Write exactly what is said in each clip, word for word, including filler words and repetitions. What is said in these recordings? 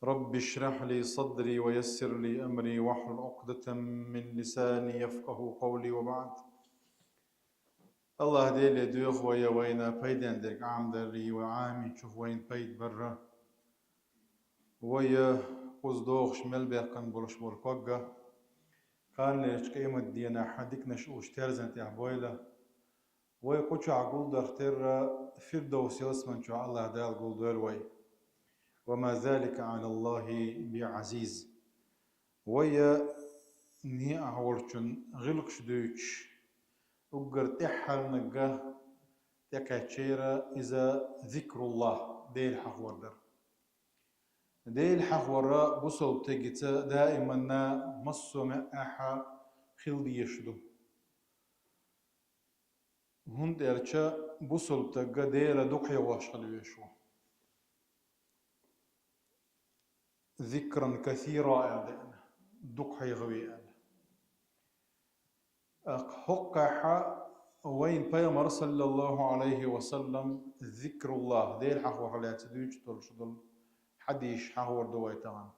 رب اشرح لي صدري ويسر لي أمري واحلل عقدة من لساني يفقهوا قولي وبعد. АллахӀ Деле доьху вай вайна пайденна дерг Ӏамадаррий, вай Ӏамийчух вайна пайда барра. Вай кхуза догӀуш мел баьккхина болуш болу ког а, кханалерчу къематдийнахь диканаш уьш терзан тӀехь бойла. Вай кху чохь гулдарх терра, Фирдовс ялсаман чохь АллахӀ Дала гулдойла вай. وما ذلك على الله بعزيز. Вай неӀ волчун гӀиллакхаш дуьйцуш, уггар тӀаьххьарниг а тӀекхаьчнера иза зикруллахӀ, Дела хьахор дара. Дела хьахор бусалба стегаца даиманна массо а маьӀӀехь хила дезаш ду. ХӀунда аьлча бусалба стаг Дела дукха хьехош хила везаш ву. Зикран касира аьлла деана, дукха хьехаве аьлла. ТӀаккха хӀокхахь вайн Пайхамар, саллаллахӀу Ӏалайхи ва саллам, зикруллахӀ, Дела хьахорх лаьцна дуьйцуш долуш долу хьадисаш хьахор ду вай тахана.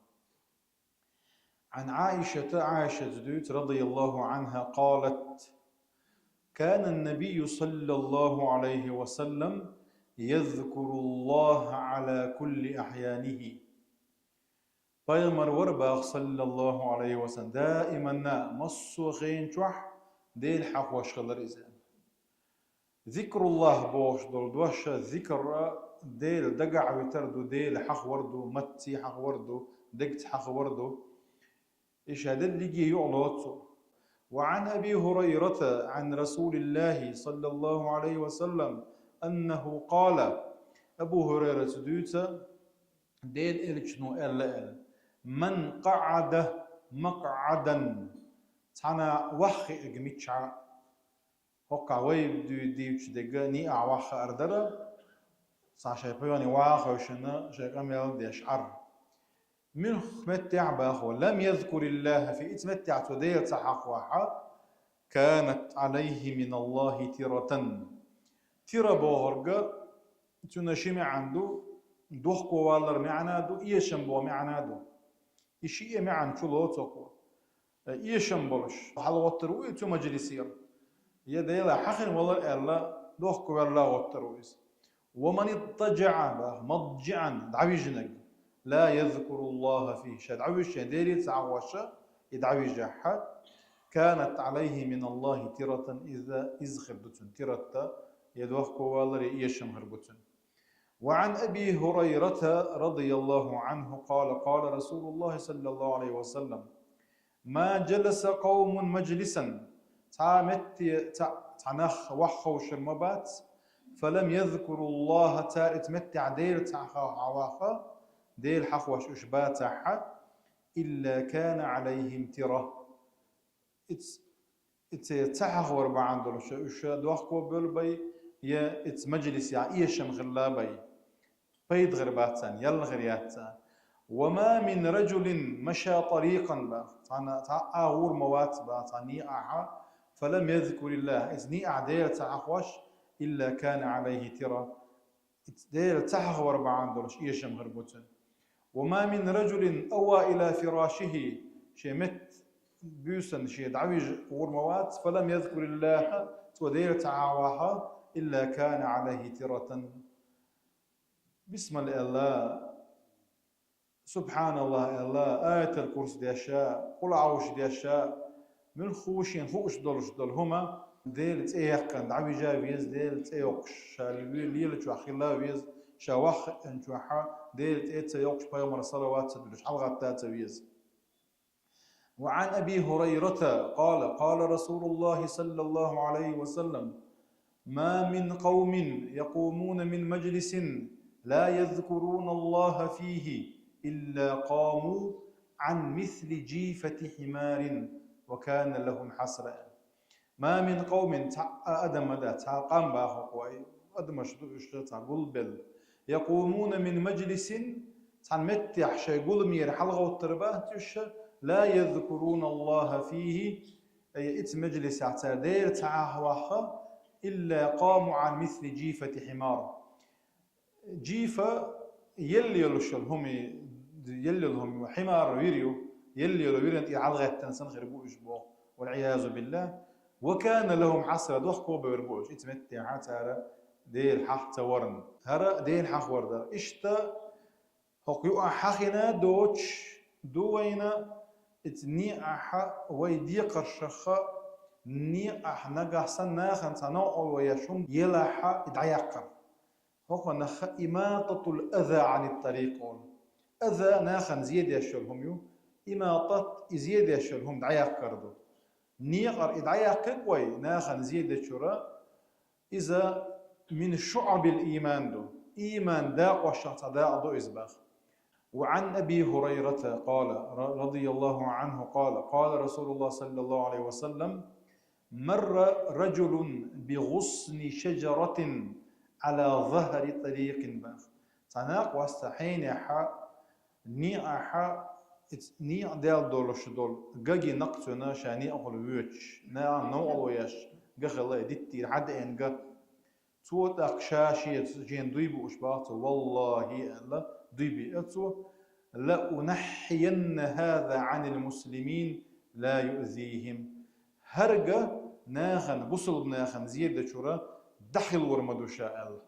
عن عائشة, Ӏайшас дуьйцу, رضي الله عنها, قالت: كان النبي صلى الله عليه وسلم يذكر الله على كل أحيانه. Пайхамар вара боху, саллаллахӀу Ӏалайхи ва саллам, даиманна, массо а хенчохь Дела хьахош хилар иза. ЗикруллахӀ бохуш долу дош, зикр а Дела дагахь витар ду, Дела хьахор ду, маттаца хьахор ду, дегца хьахор ду. И ша дерриге юкъа лоцу. وعن أبي هريرة عن رسول الله صلى الله عليه وسلم أنه قال. Абу ХӀурайрас дуьйцу, Делан Элчано аьлла аьлла: من قعد مقعدا. Цхьана ваххиъиг миччахьа, хӀокхахь вай дуьйцуш дерг а, неӀахь ваххаар дара, цхьа шайн пхьоьне ваха хевшина, шайн къамел деш Ӏар. Муьлхха меттехь боху, لم يذكر الله فيه, иза меттехь цо Дела ца хьахвахь, كانت عليه من الله ترة. Тира бохург а, цуьнан ши маьӀна ду, дохковалар маьӀна ду, эшам боху маьӀна ду. И шиъ а маьӀна чу лоцу хӀокхо. Э, эшам болуш, хьалагӀоттар ву и цу мажлисера. Я Дела хьахина валар аьлла, дохковаьлла гӀоттар ву иза. ومن اضطجع, боху, مضجعا, дӀавижинарг, لا يذكر الله فيه, ша дӀавижча Деле ца хьахош, и дӀавижахь, كانت عليه من الله ترة, иза, иза хир ду цунна, тират а, я дохковалар, я эшам хир бу цунна. وعن أبي هريرة رضي الله عنه قال: قال رسول الله صلى الله عليه وسلم: ما جلس قوم مجلسا, цхьа метте, цхьа, цхьа нах ваххавшар ма бац, فلم يذكروا الله, цара иза меттехь Дела ца хьахвахь, Дела хьахош уьш бацахь, إلا كان عليهم ترة. Иза, иза ца хьахвар бахьана долуш, уьш дохко бевлла бай, я иза мажлисехь эшам хилла бай. Пайда хир бац царна, ял хир яц царна. وما من رجل مشى طريقا, боху, цхьана, цхьа а гӀур ма вац, боху, цхьана неӀахь, فلم يذكر الله, иза неӀахь Дела ца хьахош, إلا كان عليه ترة. Иза Дела ца хьахвар бахьана долуш эшам хир бу цуьнан. وما من رجل أوى إلى فراشه, шен метта буьйсанна шен дӀавижа гӀур ма вац, فلم يذكر الله, цо Дела ца хьахвахь, إلا كان عليه ترة. Бисмал аьлла, СубхьаналлахӀ аьлла, Аятал-Курси деш а, КъулъаӀузу деш а, муьлхха ву шена хууш долуш долу хӀума, Делан цӀе яьккхина дӀавижа веза, Делан цӀе йоккхуш, ша лелачохь хила веза, ша ваххиъначохь Делан цӀе ца йоккхуш, пайхамарна салават ца дуьллуш, хьалагӀатта ца веза. وعن أبي هريرة قال: قال رسول الله صلى الله عليه وسلم: ما من قوم يقومون من مجلس لا يذكرون الله فيه إلا قاموا عن مثل جيفة حمار وكان لهم حسرة. ما من قوم, цхьа а адам ма дац, цхьа а къам боху вай, адамаш ду уьш, цхьа гулбелла. يقومون من مجلس, цхьана меттехь шайн гуламера хьалагӀоттур бац уьш, لا يذكرون الله فيه, ай, иза мажлисехь цара Дела ца хьахвахь, إلا قاموا عن مثل جيفة حمار. Джифа елла йолуш йолу хӀума, Елла йола хӀума хьимар вир ю, елла йола виран тӀера хьалгӀеттана санна хир бу уж боху. والعياذ بالله. وكان لهم حسرة, дохко бевр бу уж, ица меттехьа цара Дела хьаха ца варна. ХӀара Дела хьаха вар дара. Иштта хӀокху юкъахь хьахина доцуш ду вайна, ица некъахьа вай декхаршаха, некъахь нагахь санна нахана цхьа новкъарло еш хӀума елахьа и дӀаяккхар. ХӀокхунах имататул аза гӀанит тарикъ олу. Аза нахана зен деш йолу хӀума ю, иматат и зен деш йолу хӀума дӀаяккхар ду. Некъара и дӀаяккхи вай нахана зен дечуьра, иза мин шуӀабил ийман ду. Ийман дакъошах цхьа дакъа ду иза баха. وعن أبي هريرة قال، رضي الله عنه قال، قال رسول الله صلى الله عليه وسلم: مر رجل بغصن شجرة على ظهر طريق, баха. Цхьа накъост цхьа хьенехьа, некъахьа, иц-, некъа дел долуш долу гаги накъ цуьнан ша некъахула воьдуш, нахана новкъарло еш, га хилла и диттийра хьадаийна га. Цо тӀаккха ша шеца жен дуй бууш баха цо, валлахӀи аьлла, дуй биъа цо: لأنحين هذا عن المسلمين لا يؤذيهم. ХӀара га нахана, бусалба нахана зен дечуьра дӀахилор ма ду ша аьлла.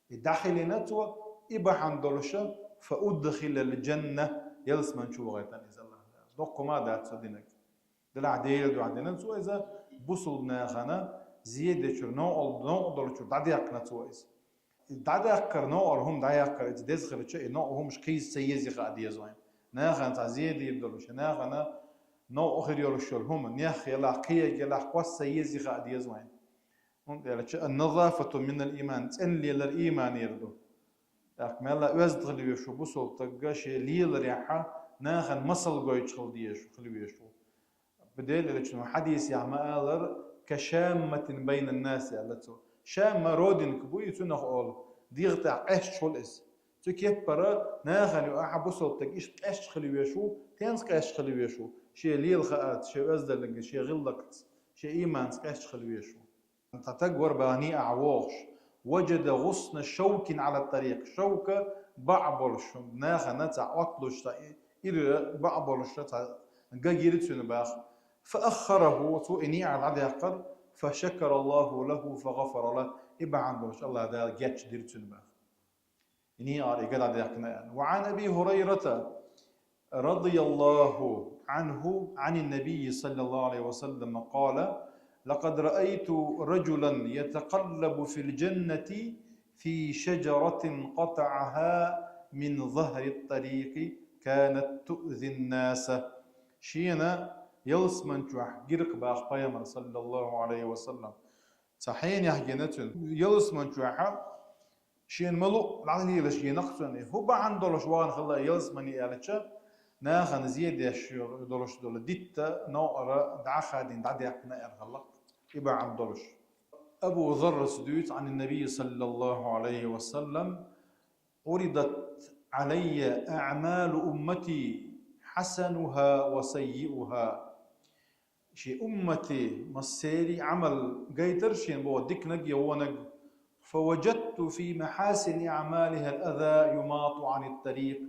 И дӀахилина цо, и бахьана долуша, فأدخل الجنة, ялсамани чу вахийтина иза АллахӀ Дала. Доккха хӀума дац цо динарг. Делахь Делан дуьхьа дина цо иза, бусалба нахана зен дечуьра, новкъа, новкъа долчуьра дӀадаьккхина цо иза. И дӀадаккхар, новкъара хӀума дӀаяккхар иза деза хилча, и новкъа хӀумаш кхийса ца еза хаа деза вайн. Нахана цхьа зен дийр долуш, нахана новкъа хир йолуш йолу хӀума, нех елахь, кхиерг елахь, кхосса еза хаа деза вайн. ХӀунда аьлча, النظافة من الإيمان, цӀена лелар ийманера ду. ТӀаккха мелла оьзда хила везаш ву бусалба стаг шен леларехьа нахана масал гойтуш хила дезаш, хила везаш ву. Делан Элчано хьадисехь ма аллара, كشامة بين الناس аьлла цо. Шамма родинка буй, цунах олу, дегӀа тӀехь къаьсташ хуьлу иза. Цу кеппара нахана юкъахь бусалба стаг иштта къаьсташ хила везаш ву, тенца къаьсташ хила везаш ву, шен лела хаарца, шен оьздаллица, шен гӀиллакхца, шен ийманца къаьсташ хила везаш ву. Цхьа стаг вара баха некъахь вогӀуш. وجد غصن شوك على الطريق. Шовка бӀа болуш, нахана цхьа отлуш, цхьа и-, ира бӀа болуш, цхьа га гира цуьнан баха. فأخره, цо и некъахь дӀадаьккхар, فشكر الله له فغفر له. И бахьана долуш АллахӀ Дала гечдира цуьнан баха. И некъахь и га дӀадаьккхина аьлла. وعن أبي هريرة رضي الله عنه عن النبي صلى الله عليه وسلم قال: لقد رأيت رجلا يتقلب في الجنة في شجرة قطعها من ظهر الطريق كانت تؤذي الناس. Шена ялсамани чохь гира-кх баха Пайхамара, саллаллаху Ӏалайхи ва саллам. Цхьа хьенех гина цуьнан. Ялсамани чохь шена ма луъу дӀалелаш гина-кх цуьнан. ХӀун бахьана долуш вахана хилла ялсамани аьлча, нахана зен деш долуш долу дитта новкъара дӀа а хадийна дӀадаьккхина аьлла хилла-кх. И бахьана долуш. Абу Заррас дуьйцу, عن النبي صلى الله عليه وسلم: عرضت علي أعمال أمتي حسنها وسيئها. Шен умматан массеран а Ӏамал гайтира шена боху, диканиг а, вониг а. فوجدت في محاسن أعمالها الأذى يماط عن الطريق.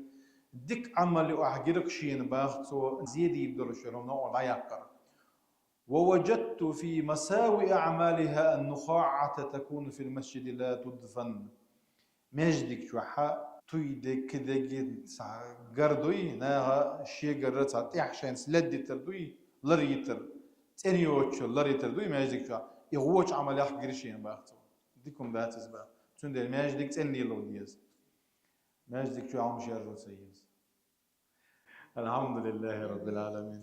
Дика Ӏамал юкъахь гира-кх шена баха цо зен дийр долуш йолу новкъа дӀаяккхар. ووجدت في مساوئ أعمالها النخاعة تكون في المسجد لا تدفن. Маьждиг чохь туй дегги, кидегги цхьа гар дуй, наха шен гарра цхьа тӀехь шайна след дитар дуй, лар йитар, цӀена йоцуш лар йитар дуй маьждиг чохь. И гӀочу Ӏамалех гира шена баха цо. Дика хӀума дац иза баха. Цундела маьждиг цӀена лело деза. Маьждиг чохь хӀума шерзо ца еза. الحمد لله رب العالمين.